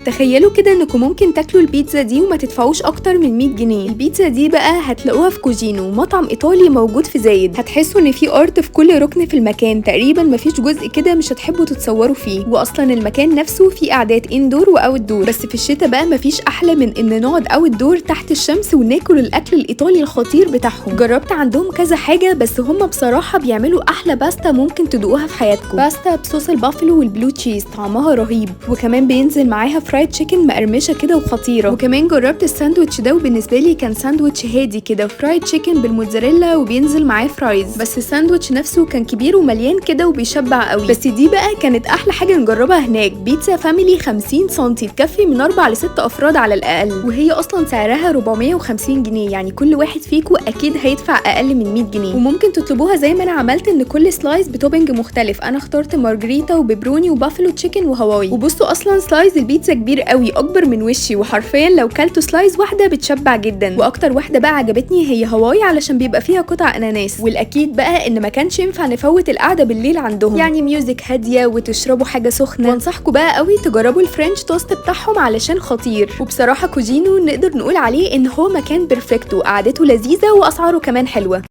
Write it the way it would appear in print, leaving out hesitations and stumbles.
تخيلوا كده انكم ممكن تاكلوا البيتزا دي وما تدفعوش اكتر من 100 جنيه. البيتزا دي بقى هتلاقوها في كوجينو، مطعم ايطالي موجود في زايد. هتحسوا ان في art في كل ركن في المكان، تقريبا مفيش جزء كده مش هتحبوا تتصوروا فيه. واصلا المكان نفسه فيه قعدات indoor و outdoor، بس في الشتاء بقى مفيش احلى من ان نقعد outdoor تحت الشمس وناكل الاكل الايطالي الخطير بتاعهم. جربت عندهم كذا حاجة، بس هم بصراحة بيعملوا احلى باستا ممكن تدوقوها في حياتكم. باستا بصوص ال buffalo وال blue cheese، طعمها رهيب، وكمان بينزل معاها fried chicken مقرمشه كده وخطيره. وكمان جربت الساندوتش ده، وبالنسبة لي كان ساندوتش هادي كده، fried chicken بالموتزاريلا وبينزل معاه fries، بس الساندوتش نفسه كان كبير ومليان كده وبيشبع قوي. بس دي بقى كانت احلى حاجة نجربها هناك، بيتزا family 50 سم تكفي من 4 ل 6 افراد على الاقل، وهي اصلا سعرها 450 جنيه، يعني كل واحد فيكو اكيد هيدفع اقل من 100 جنيه. وممكن تطلبوها زي ما انا عملت، ان كل slice ب topping مختلف. انا اخترت مارجريتا وبيبروني و buffalo chicken وهواي. وبصوا اصلا slice البيتزا كبير قوي، اكبر من وشي، وحرفيا لو كلتوا slice واحدة بتشبع جدا. واكتر واحدة بقى عجبتني هي هواي علشان بيبقى فيها قطع اناناس. والاكيد بقى ان ما كانش ينفع نفوت القعدة بالليل عندهم، يعني music هادية وتشربوا حاجة سخنة. وانصحكم بقى قوي تجربوا ال French toast بتاعهم علشان خطير. وبصراحة كوجينو نقدر نقول عليه ان هو مكان perfecto، قعدته لذيذة واسعاره كمان حلوة.